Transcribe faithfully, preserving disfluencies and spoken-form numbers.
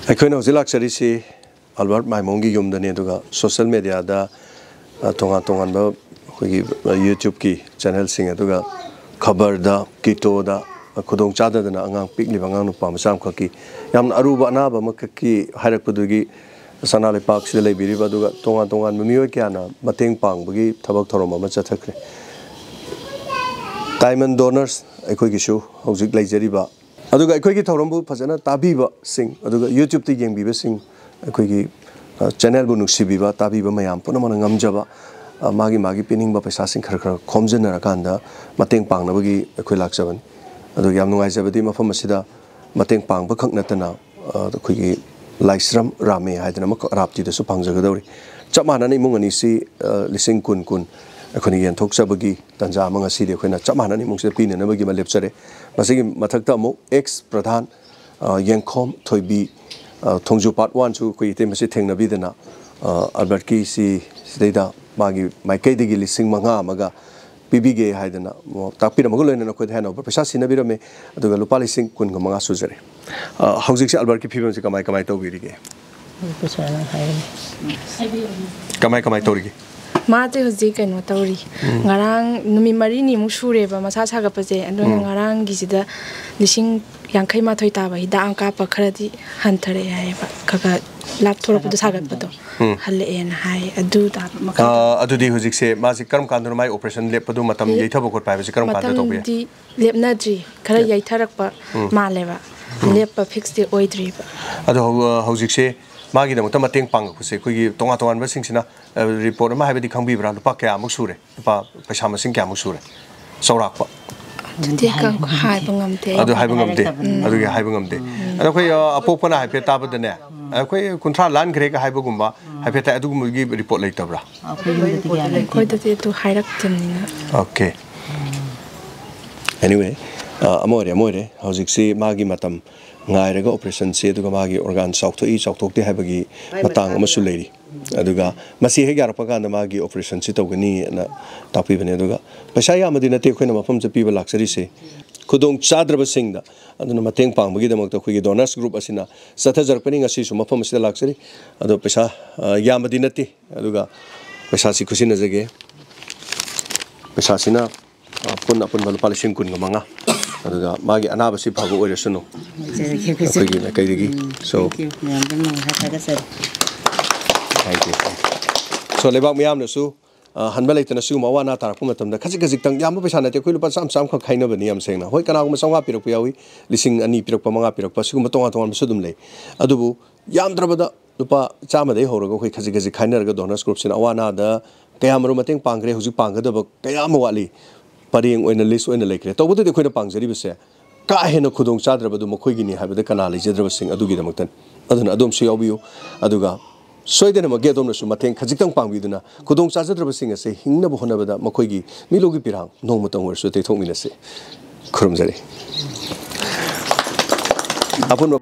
ꯑꯩꯈꯣꯏꯅ ꯍꯧꯖꯤꯛ ꯂꯥꯛꯆꯔꯤꯁꯤ ꯑꯜꯕꯔꯠ ꯃꯥꯏꯃꯣꯡꯒꯤ ꯌꯨꯝꯗꯅꯤ, ꯑꯗꯨꯒ ꯁꯣꯁꯦꯜ ꯃꯦꯗꯤꯌꯥꯗ, ꯑ, ꯇꯣꯉꯥꯟ ꯇꯣꯉꯥꯟꯕ ꯑꯩꯈꯣꯏꯒꯤ, ꯑ, YouTubeꯀꯤ ꯆꯦꯅꯦꯜꯁꯤꯡ, ꯑꯗꯨꯒ ꯈꯕꯔꯗ, ꯀꯤꯇꯣꯗ, ꯑ, ꯈꯨꯗꯣꯡ ꯆꯥꯗꯗꯅ ꯑꯉꯥꯡ, ꯄꯤꯛꯂꯤꯕ ꯑꯉꯥꯡ ꯅꯨꯄꯥ ꯃꯆꯥ ꯑꯃꯈꯛꯀꯤ ꯌꯥꯝꯅ ꯑꯔꯨꯕ ꯑꯅꯥꯕ ꯑꯃꯈꯛꯀꯤ ꯍꯥꯏꯔꯛꯄꯗꯨꯒꯤ ꯁꯅꯥ ꯂꯩꯄꯥꯛꯁꯤꯗ ꯂꯩꯕꯤꯔꯤꯕ, ꯑꯗꯨꯒ ꯇꯣꯉꯥꯟ ꯇꯣꯉꯥꯟꯕ ꯃꯤꯑꯣꯏ ꯀꯌꯥꯅ ꯃꯇꯦꯡ ꯄꯥꯡꯕꯒꯤ ꯊꯕꯛ ꯊꯧꯔꯝ ꯑꯃ ꯆꯠꯊꯈ꯭ꯔꯦ꯫ ꯗꯥꯏꯃꯟ ꯗꯣꯅꯔꯁ ꯑꯩꯈꯣꯏꯒꯤꯁꯨ ꯍꯧꯖꯤꯛ ꯂꯩꯖꯔꯤꯕ, ꯑꯗꯨꯒ ꯑꯩꯈꯣꯏꯒꯤ ꯊꯧꯔꯝꯕꯨ ꯐꯖꯅ ꯇꯥꯕꯤꯕꯁꯤꯡ, ꯑꯗꯨꯒ YouTubeꯇ ꯌꯦꯡꯕꯤꯕꯁꯤꯡ, ꯑꯩꯈꯣꯏꯒꯤ, ꯑ, ꯆꯦꯅꯦꯜꯕꯨ ꯅꯨꯡꯁꯤꯕꯤꯕ, ꯇꯥꯕꯤꯕ ꯃꯌꯥꯝ ꯄꯨꯝꯅꯃꯛꯅ ꯉꯝꯖꯕ, ꯑ, ꯃꯥꯒꯤ ꯃꯥꯒꯤ ꯄꯤꯅꯤꯡꯕ ꯄꯩꯁꯥꯁꯤꯡ ꯈꯔ ꯈꯔ ꯈꯣꯝꯖꯤꯟꯅꯔꯀꯥꯟꯗ ꯃꯇꯦꯡ ꯄꯥꯡꯅꯕꯒꯤ ꯑꯩꯈꯣꯏ ꯂꯥꯛꯆꯕꯅꯤ꯫ ꯑꯗꯨꯒ ꯌꯥꯝ ꯅꯨꯡꯉꯥꯏꯖꯕꯗꯤ ꯃꯐꯝ ꯑꯁꯤꯗ ꯃꯇꯦꯡ ꯄꯥꯡꯕ ꯈꯛ ꯅꯠꯇꯅ, ꯑ, ꯑꯩꯈꯣꯏꯒꯤ ꯂꯥꯏꯁ꯭ꯔꯝ ꯔꯥꯃꯦ ꯍꯥꯏꯗꯅ ꯑꯃꯈꯛ ꯔꯥꯞꯇꯤꯗꯁꯨ ꯐꯪꯖꯒꯗꯧꯔꯤ꯫ ꯆꯞ ꯃꯥꯟꯅꯅ ꯏꯃꯨꯡ ꯑꯅꯤꯁꯤ, ꯑ, ꯂꯤꯁꯤꯡ ꯀꯨꯟ ꯀꯨꯟ ꯑꯩꯈꯣꯏꯅ ꯌꯦꯟꯊꯣꯛꯆꯕꯒꯤ ꯇꯥꯟꯖꯥ ꯑꯃ ꯉꯁꯤꯗꯤ ꯑꯩꯈꯣꯏꯅ ꯆꯞ ꯃꯥꯟꯅꯅ ꯏꯃꯨꯡꯁꯤꯗ ꯄꯤꯅꯅꯕꯒꯤ ꯑꯃ ꯂꯦꯞꯆꯔꯦ꯫ ꯃꯁꯤꯒꯤ ꯃꯊꯛꯇ ꯑꯃꯨꯛ ꯑꯦꯛꯁ ꯄ꯭ꯔꯙꯥꯟ, ꯑ, ꯌꯦꯡꯈꯣꯝ ꯊꯣꯏꯕꯤ, ꯑ, ꯊꯣꯡꯖꯨ ꯄꯥꯔꯠ ꯋꯥꯟꯁꯨ ꯑꯩꯈꯣꯏ ꯏꯇꯩꯃꯁꯤ ꯊꯦꯡꯅꯕꯤꯗꯅ, ꯑ, ꯑꯜꯕꯔꯠꯀꯤ ꯁꯤ ꯁꯤꯗꯩꯗ ꯃꯥꯒꯤ ꯃꯥꯏꯀꯩꯗꯒꯤ ꯂꯤꯁꯤꯡ ꯃꯉꯥ ꯑꯃꯒ ꯄꯤꯕꯤꯒꯦ ꯍꯥꯏꯗꯅ, ꯑ, ꯇꯥꯛꯄꯤꯔꯝꯃꯒ ꯂꯣꯏꯅꯅ ꯑꯩꯈꯣꯏꯗ ꯍꯥꯏꯅꯕ ꯄꯩꯁꯥ ꯁꯤꯟꯅꯕꯤꯔꯝꯃꯦ꯫ ꯑꯗꯨꯒ ꯂꯨꯄꯥ ꯂꯤꯁꯤꯡ ꯀꯨꯟꯒ ꯃꯉꯥ ꯁꯨꯖꯔꯦ꯫ ꯑ, ꯍꯧꯖꯤꯛꯁꯦ ꯑꯜꯕꯔꯠꯀꯤ ꯐꯤꯕꯝꯁꯦ ꯀꯃꯥꯏ ꯀꯃꯥꯏ ꯇꯧꯕꯤꯔꯤꯒꯦ? ꯄꯩꯁꯥ ꯅꯪ ꯍꯥꯏꯔꯅꯤ꯫ ꯀꯃꯥꯏ ꯀꯃꯥꯏ ꯇꯧꯔꯤꯒꯦ? ꯃꯥꯁꯦ ꯍꯧꯖꯤꯛ ꯀꯩꯅꯣ ꯇꯧꯔꯤ꯫ ꯎꯝ꯫ ꯉꯔꯥꯡ ꯅꯨꯃꯤꯠ ꯃꯔꯤꯅꯤꯃꯨꯛ ꯁꯨꯔꯦꯕ ꯃꯁꯥ ꯁꯥꯒꯠꯄꯁꯦ, ꯑꯗꯨꯅ ꯎꯝ꯫ ꯉꯔꯥꯡꯒꯤꯁꯤꯗ ꯂꯤꯁꯤꯡ ꯌꯥꯡꯈꯩ ꯃꯥꯊꯣꯏ ꯇꯥꯕ ꯍꯤꯗꯥꯛ ꯑꯃ ꯀꯥꯞꯄ ꯈꯔꯗꯤ ꯍꯟꯊꯔꯛꯑꯦ ꯍꯥꯏꯌꯦꯕ, ꯈꯔ ꯈꯔ ꯂꯥꯞꯊꯣꯔꯛꯄꯗꯣ, ꯁꯥꯒꯠꯄꯗꯣ ꯎꯝ꯫ ꯍꯜꯂꯛꯑꯦꯅ ꯍꯥꯏ꯫ ꯑꯗꯨ ꯇꯥꯕ ꯃꯈꯥ ꯑ, ꯑꯗꯨꯗꯤ ꯍꯧꯖꯤꯛꯁꯦ ꯃꯥꯁꯦ ꯀꯔꯝ ꯀꯥꯟꯗꯅꯣ ꯃꯥꯏ ꯑꯣꯄꯔꯦꯁꯟ ꯂꯦꯞꯄꯗꯣ, ꯃꯇꯝ ꯌꯩꯊꯕ ꯈꯣꯠꯄ ꯍꯥꯏꯕꯁꯦ ꯀꯔꯝ ꯀꯥꯟꯗ ꯇꯧꯕ ꯌꯥꯏ? ꯃꯇꯝꯗꯤ ꯂꯦꯞꯅꯗ꯭ꯔꯤ, ꯈꯔ ꯌꯩꯊꯔꯛꯄ ꯎꯝ꯫ ꯃꯥꯜꯂꯦꯕ꯫ ꯎꯝ꯫ ꯂꯦꯞꯄ ꯐꯤꯛꯁꯇꯤ ꯑꯣꯏꯗ꯭ꯔꯤꯕ꯫ ꯑꯗꯣ ꯍꯧ-, ꯍꯧꯖꯤꯛꯁꯦ ꯃꯥꯒꯤꯗꯃꯛꯇ ꯃꯇꯦꯡ ꯄꯥꯡꯉꯛꯄꯁꯦ ꯑꯩꯈꯣꯏꯒꯤ ꯇꯣꯉꯥꯟ ꯇꯣꯉꯥꯟꯕꯁꯤꯡꯁꯤꯅ, ꯑ, ꯔꯤꯄꯣꯔꯠ ꯑꯃ ꯍꯥꯏꯕꯗꯤ ꯈꯪꯕꯤꯕ꯭ꯔꯥ? ꯂꯨꯄꯥ ꯀꯌꯥꯃꯨꯛ ꯁꯨꯔꯦ? ꯂꯨꯄꯥ ꯄꯩꯁꯥ ꯃꯁꯤꯡ ꯀꯌꯥꯃꯨꯛ ꯁꯨꯔꯦ? ꯆꯥꯎꯔꯥꯛꯄ꯫ ꯑꯗꯨꯗꯤ ꯀ-, ꯍꯥꯏꯕ ꯉꯝꯗꯦ ꯑꯗꯨ ꯑꯩ꯫ ꯍꯥꯏꯕ ꯉꯝꯗꯦ꯫ ꯎꯝ꯫ ꯑꯗꯨꯒꯤ ꯍꯥꯏꯕ ꯉꯝꯗꯦ꯫ ꯎꯝ꯫ ꯑꯗꯣ ꯑꯩꯈꯣꯏ, ꯑ, ꯑꯄꯣꯛꯄꯅ ꯍꯥꯏꯐꯦꯠ ꯇꯥꯕꯗꯅꯦ, ꯑꯩꯈꯣꯏ ꯀꯨꯟꯊ꯭ꯔꯥ ꯂꯥꯟꯈ꯭ꯔꯦꯒ ꯍꯥꯏꯕꯒꯨꯝꯕ ꯍꯥꯏꯐꯦꯠ ꯇꯥꯏ, ꯑꯗꯨꯒꯨꯝꯕꯒꯤ ꯔꯤꯄꯣꯔꯠ ꯂꯩꯇꯕ꯭ꯔꯥ? ꯑꯩꯈꯣꯏ ꯌꯨꯝꯗꯗꯤ ꯀꯌꯥ ꯂꯩꯇꯦ꯫ ꯑꯩꯈꯣꯏꯗꯗꯤ ꯑꯗꯨ ꯍꯥꯏꯔꯛꯇꯕꯅꯤꯅ꯫ ꯑꯣꯀꯦ꯫ Anyway, ꯑ, ꯑꯃ ꯑꯣꯏꯔꯦ, ꯑꯃ ꯑꯣꯏꯔꯦ꯫ ꯍꯧꯖꯤꯛꯁꯤ ꯃꯥꯒꯤ ꯃꯇꯝ ꯉꯥꯏꯔꯒ ꯑꯣꯄꯔꯦꯁꯟꯁꯤ, ꯑꯗꯨꯒ ꯃꯥꯒꯤ ꯑꯣꯔꯒꯥꯟ ꯆꯥꯎꯊꯣꯛꯏ, ꯆꯥꯎꯊꯣꯛꯇꯦ ꯍꯥꯏꯕꯒꯤ ꯃꯇꯥꯡ ꯑꯃꯁꯨ ꯂꯩꯔꯤ꯫ ꯑꯗꯨꯒ ꯃꯁꯤ ꯍꯦꯛ ꯌꯥꯔꯛꯄ ꯀꯥꯟꯗ ꯃꯥꯒꯤ ꯑꯣꯄꯔꯦꯁꯟꯁꯤ ꯇꯧꯒꯅꯤꯅ ꯇꯥꯛꯄꯤꯕꯅꯦ꯫ ꯑꯗꯨꯒ ꯄꯩꯁꯥ ꯌꯥꯝꯕꯗꯤ ꯅꯠꯇꯦ ꯑꯩꯈꯣꯏꯅ ꯃꯐꯝꯁꯤꯗ ꯄꯤꯕ ꯂꯥꯛꯆꯔꯤꯁꯦ꯫ ꯈꯨꯗꯣꯡ ꯆꯥꯗ꯭ꯔꯕꯁꯤꯡꯗ ꯑꯗꯨꯅ ꯃꯇꯦꯡ ꯄꯥꯡꯕꯒꯤꯗꯃꯛꯇ ꯑꯩꯈꯣꯏꯒꯤ ꯗꯣꯅꯔꯁ ꯒ꯭ꯔꯨꯞ ꯑꯁꯤꯅ ꯆꯠꯊꯖꯔꯛꯄꯅꯤ꯫ ꯉꯁꯤꯁꯨ ꯃꯐꯝ ꯑꯁꯤꯗ ꯂꯥꯛꯆꯔꯤ꯫ ꯑꯗꯣ ꯄꯩꯁꯥ, ꯑ, ꯌꯥꯝꯕꯗꯤ ꯅꯠꯇꯦ, ꯑꯗꯨꯒ ꯄꯩꯁꯥꯁꯤ ꯈꯨꯠꯁꯤꯟꯅꯖꯒꯦ꯫ ꯄꯩꯁꯥꯁꯤꯅ, ꯑ, ꯄꯨꯟꯅ ꯑꯄꯨꯟꯕ ꯂꯨꯄꯥ ꯂꯤꯁꯤꯡ ꯀꯨꯟꯒ ꯃꯉꯥ꯫ ꯑꯗꯨꯒ ꯃꯥꯒꯤ ꯑꯅꯥꯕꯁꯤ ꯐꯕ ꯑꯣꯏꯔꯁꯅꯨ꯫ ꯑꯩꯈꯣꯏꯒꯤ ꯃꯥꯏꯀꯩꯗꯒꯤ꯫ So, thank you꯫ So, ꯂꯩꯕꯥꯛ ꯃꯤꯌꯥꯝꯅꯁꯨ, ꯑ, ꯍꯟꯕ ꯂꯩꯇꯅ ꯁꯤꯒꯨꯝꯕ ꯑꯋꯥ ꯑꯅꯥ ꯇꯥꯔꯛꯄ ꯃꯇꯝꯗ ꯈꯖꯤꯛ ꯈꯖꯤꯛꯇꯪ, ꯌꯥꯝꯕ ꯄꯩꯁꯥ ꯅꯠꯇꯦ, ꯑꯩꯈꯣꯏ ꯂꯨꯄꯥ ꯆꯥꯝꯃ ꯆꯥꯝꯃꯈꯛ ꯈꯥꯏꯅꯕꯅꯤ ꯌꯥꯝ ꯁꯦꯡꯅ꯫ ꯍꯣꯏ, ꯀꯅꯥꯒꯨꯝꯕ ꯆꯥꯝꯃꯉꯥ ꯄꯤꯔꯛꯄ ꯌꯥꯎꯏ, ꯂꯤꯁꯤꯡ ꯑꯅꯤ ꯄꯤꯔꯛꯄ, ꯃꯉꯥ ꯄꯤꯔꯛꯄ, ꯁꯤꯒꯨꯝꯕ ꯇꯣꯉꯥꯟ ꯇꯣꯉꯥꯟꯕꯁꯨ ꯑꯗꯨꯝ ꯂꯩ꯫ ꯑꯗꯨꯕꯨ ꯌꯥꯝꯗ꯭ꯔꯕꯗ ꯂꯨꯄꯥ ꯆꯥꯝꯃꯗꯒꯤ ꯍꯧꯔꯒ ꯑꯩꯈꯣꯏ ꯈꯖꯤꯛ ꯈꯖꯤꯛ ꯈꯥꯏꯅꯔꯒ ꯗꯣꯅꯔꯁ ꯒ꯭ꯔꯨꯞꯁꯤꯅ ꯑꯋꯥ ꯑꯅꯥꯗ ꯀꯌꯥ ꯃꯔꯨꯝ ꯃꯇꯦꯡ ꯄꯥꯡꯈ꯭ꯔꯦ, ꯍꯧꯖꯤꯛ ꯄꯥꯡꯒꯗꯕ ꯀꯌꯥ ꯑꯃ ꯋꯥꯠꯂꯤ, ꯄꯔꯦꯡ ꯑꯣꯏꯅ, ꯂꯤꯁ ꯑꯣꯏꯅ ꯂꯩꯈ꯭ꯔꯦ꯫ ꯇꯧꯕꯇꯗꯤ ꯑꯩꯈꯣꯏꯅ ꯄꯥꯡꯖꯔꯤꯕꯁꯦ ꯀꯥ ꯍꯦꯟꯅ ꯈꯨꯗꯣꯡ ꯆꯥꯗ꯭ꯔꯕꯗꯨ ꯃꯈꯣꯏꯒꯤꯅꯤ ꯍꯥꯏꯕꯗ ꯀꯅꯥ ꯂꯩꯖꯗ꯭ꯔꯕꯁꯤꯡ ꯑꯗꯨꯒꯤꯗꯃꯛꯇꯅꯤ꯫ ꯑꯗꯨꯅ ꯑꯗꯣꯝꯁꯨ ꯌꯥꯎꯕꯤꯌꯨ꯫ ꯑꯗꯨꯒ ꯁꯣꯏꯗꯅꯃꯛꯀꯤ ꯑꯗꯣꯝꯅꯁꯨ ꯃꯇꯦꯡ ꯈꯖꯤꯛꯇꯪ ꯄꯥꯡꯕꯤꯗꯨꯅ ꯈꯨꯗꯣꯡ ꯆꯥꯖꯗ꯭ꯔꯕꯁꯤꯡ ꯑꯁꯦ ꯍꯤꯡꯅꯕ ꯍꯣꯠꯅꯕꯗ ꯃꯈꯣꯏꯒꯤ ꯃꯤꯠꯂꯨꯒꯤ ꯄꯤꯔꯥꯡ ꯅꯣꯡꯃꯇꯪ ꯑꯣꯏꯔꯁꯨ ꯇꯩꯊꯣꯛꯃꯤꯟꯅꯁꯤ꯫ ꯈꯨꯔꯨꯝꯖꯔꯤ꯫ ꯑꯄꯨꯟꯕ